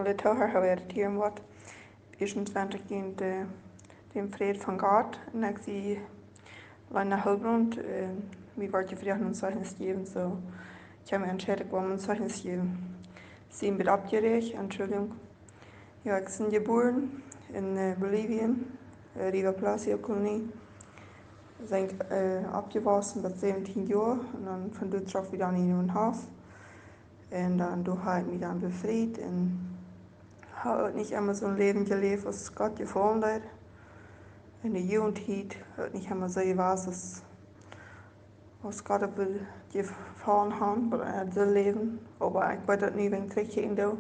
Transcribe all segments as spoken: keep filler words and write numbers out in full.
De Toohorcha, wäa dit hieren woat, ieeschtens wensch ekj junt, äh, dän Fräd von Gott. Un ekj sie Lena Hellbrunn, äh, mie wort jefroacht een Zeichnis jäwen, soo ekj hab mie entscheit, ekj well een Zeichnis jäwen. Sie een bät oppjeräacht, Entschuldigung. Jo, ekj sie jebuaren en, äh, Bolivien, äh, Riva Palacio Kolonie. Sie, äh, oppjewossen bat säwentieen Joa un dan von doa trock wie dan en een Haus. Un dan, doa hab ekj mie dan befriet un hab uk nich emma soon Läwen jeläft aus Gott jefaulen deed. En de Jugenttiet uk nich emma soo jewast aus, aus Gott daut wudd jefaulen haben, waut ekj sull läwen. Oba ekj weet daut nu, wan ekj trigjkjikjen doo.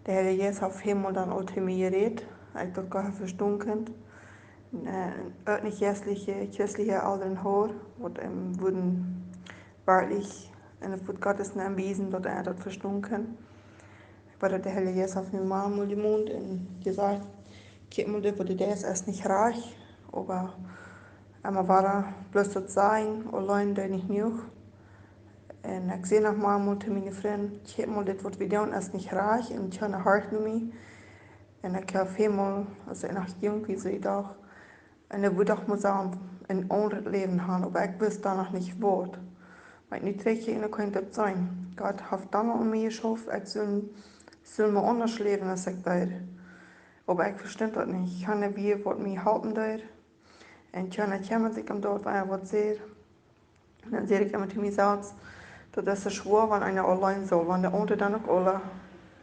De Herr Jesus haft väl mol dan aul to mie jerät, aus ekj daut goanich vestonen kunn. Äh, uk nich jeistliche, christliche Elren haud, waut am wudden werkjlich en daut Wuat Gottes nenwiesen, daut ekj daut vestonen kunn. Ekj weet daut de Herr Jesus haft mie mol jemont un jesajcht: "Kjikj mol, dit waut du deist es nich rajcht." Oba emma wada bloos daut sajen auleen deed nich jenuach. Un ekj säd noch mol to miene Frind: "Kjikj mol, dit waut wie doonen es nich rajcht." Un kjeena horcht no mie. Un ekj hab väl mol, aus ekj noch junk wia, soo jedocht, un ekj wudd doch mol soo een aundret Läwen haben, oba ekj wist dan noch nich waut. Wan ekj nu trigjkjikj, dan kaun ekj daut seenen. Gott haft dan aul aun mie jeschauft, ekj sull, sull mau aundasch läwen aus ekj deed. Oba ekj vestunt daut nich. Kjeena wia, waut mie halpen deed. Un kjeena kjemmad sikj om daut, wan waut säd. Un dan säd ekj emma to mie selfst, daut es soo schwoa, wan eena auleen saul, wan de aundre dan uk aule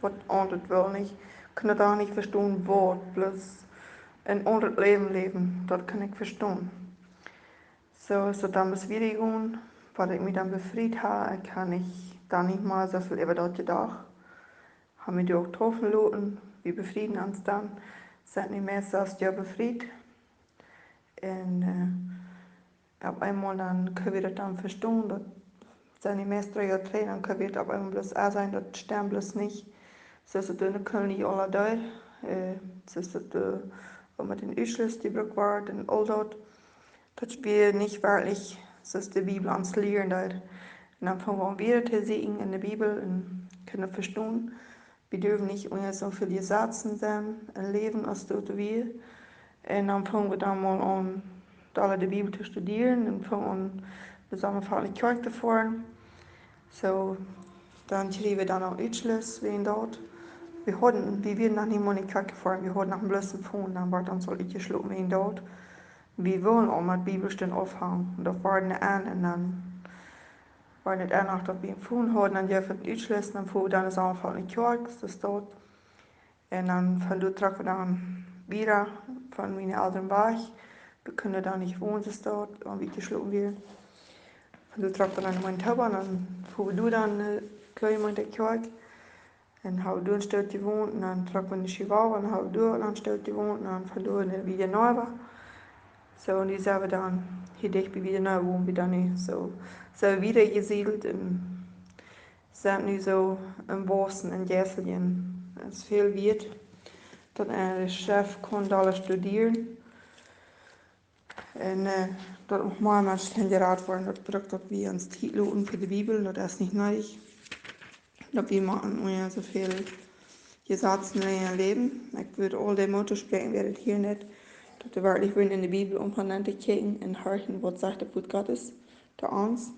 waut aundret wellen, nich, kjennen daut nich vestonen, waut, bloos een aundret Läwen läwen, daut kaun ekj vestonen. Soo es daut dan bloos wieda jegonen, waut ekj mie dan befriet hab, ekj hab nich, dan nich mea soo väl äwa daut jedocht. Hab mie doa uk deepen loten, wie befrieden ons dan, sent nu meist sas Joa befriet. Un, äh, opp eemol dan kjenn wie daut dan vestonen, daut sent de mieeschte Joa trigj, dan kjenn wie daut opp eemol bloos aunseenen, daut stemt bloos nich. Soo aus daut enne Kolonie aula deed, äh, soo aus daut, äh, uk met dän Utschluss dee brukt wort un aul daut. Daut wia nich werkjlich, soo aus de Bibel ons lieren deed. Un dan fungen wie aun wieda to sieekjen enne Bibel un kjennen vestonen, wie durwen nich unja soo väl Jesazen sennen un läwen aus daut wia. Un dan fungen wie dan mol aun, aule de Bibel to studieren un fungen aun, de Somma fa de Kjoakj to foaren. Soo, dan kjrieejen wie dan aul Utschluss wäajen daut. Wie hauden, wie wieren noch nich mol enne Kjoakj jefoaren, wie hauden noch een bloos een Phone, dan wort ons aul utjeschloten wäajen daut. Wie wullen aul met Bibelstund aunfangen, daut wia een Enj un dan wia daut Enj noch, daut wie een Phone hauden, dan jeef et Utschluss, dan fuaren wie dan enne Somma fa de Kjoakj, soo aus daut. Un dan von doa trocken wie dan wieda von miene Elren wajch. Wie kunnen dan nich wonen, soo aus daut, wan wie utjeschloten wieren. Von doa trocken wie dan no Manitoba, dan fuaren wie doa dan, äh, kjlien met de Kjoakj. Un haben doa een Stootje jewont, un dan trocken wie no Chihuahua, un haben doa noch een Stootje jewont, un dan von doa no Villa Nueva. Soo, un nu sent wie dan hia dicht bie Villa Nueva, wonen wie dan nu. Soo, sent wie wieda jesiedelt un sent nu soo aum Waussen un jeislen. Daut es väl wieet, daut een Chef kaun doa studieren. Un, äh, daut noch mea Menschen kjennen jerat woaren, daut brukt daut wie ons Tiet loten fa de Bibel, daut es nich needich. Daut wie motten unja soo väl Jesazen läwen. Ekj wudd aul de Moot toospräakjen, wäa daut hieet, daut dee werkjlich wellen enne Bibel aunfangen to kjikjen un horchen, waut sajcht daut Wuat Gottes to ons.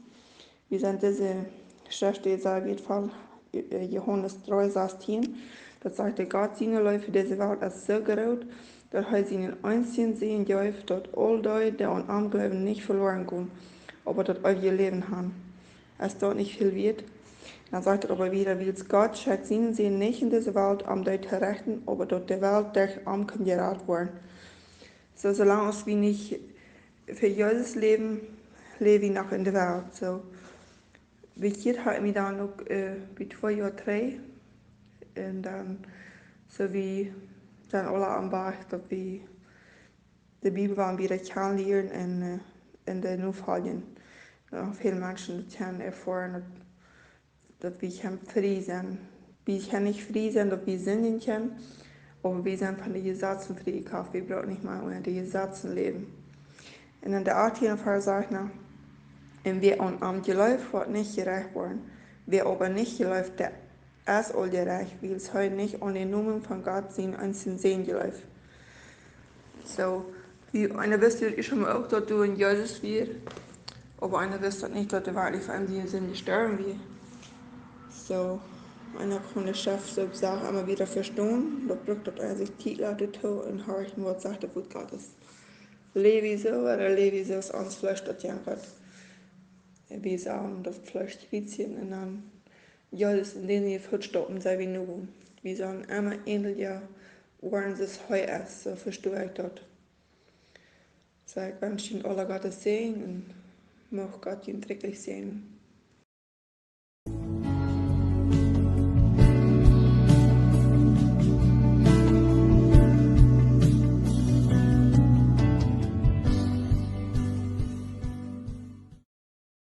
Wie sent dise Schreft, dee sajcht, wie et von, äh, Johanes dree sastieen, daut sajcht: "Gott siene Leew fa dise Welt es soo groot, daut hee sienen eensjen Sän jeef, daut aul dee, dee aun am jleewen, nich veloren gonen, oba daut eewje Läwen haben." Es daut nich väl wieet? Dan sajcht et oba wieda: "Wiels Gott schekjt sienen Sän nich en dise Welt, om dee to rechten, oba daut de Welt derch am kunn jerat woaren." Soo, soo lang aus wie nich fa Jesus läwen, läw wie noch en de Welt. Soo, wie kjikjen, hab ekj mie dan uk, äh, bie twee Joa trigj. Un dan, soo aus wie dan aula aum Wajch, daut wie de Bibel wellen wieda kjanen lieren un, äh, un doa nofoljen. Äh, väl Menschen daut kjennen erfoaren, daut daut wie kjennen frie sennen. Wie kjennen nich frie sennen, daut wie sindjen kjennen, oba wie sent von de Jesazen frie jekoft. Wie brucken nich mea unja de Jesazen läwen. Un en de achttiende Varsch sajcht et: "Un wäa aun am jleeft, woat nich jerecht woaren. Wäa oba nich jleeft, dee es aul jerajcht, wiels hee nich aun dän Nomen von Gott sienen eensjen Sän jleeft. Soo, wie, eena wist jo ieescht mol uk, daut doa een Jesus wia, oba eena wist daut nich, daut hee werkjlich fa siene Sind jestorwen wia. Soo, eena kaun de Schreft soo Sachen emma wada vestonen, daut brukt daut eena sikj Tiet lat doatoo un horchen, waut sajcht daut Wuat Gottes. Läw wie soo, ooda läw wie soo aus ons Fleesch daut jankad? Wie sellen daut Fleesch kjriezjen un dan Jesus en dän siene Footstaupen sellen wie nogonen. Wie sellen emma änelja woaren soo aus hee es, soo vesto ekj daut. Soo, ekj wensch junt aula Gottes Säajen un mucht Gott junt rikjlich säajnen.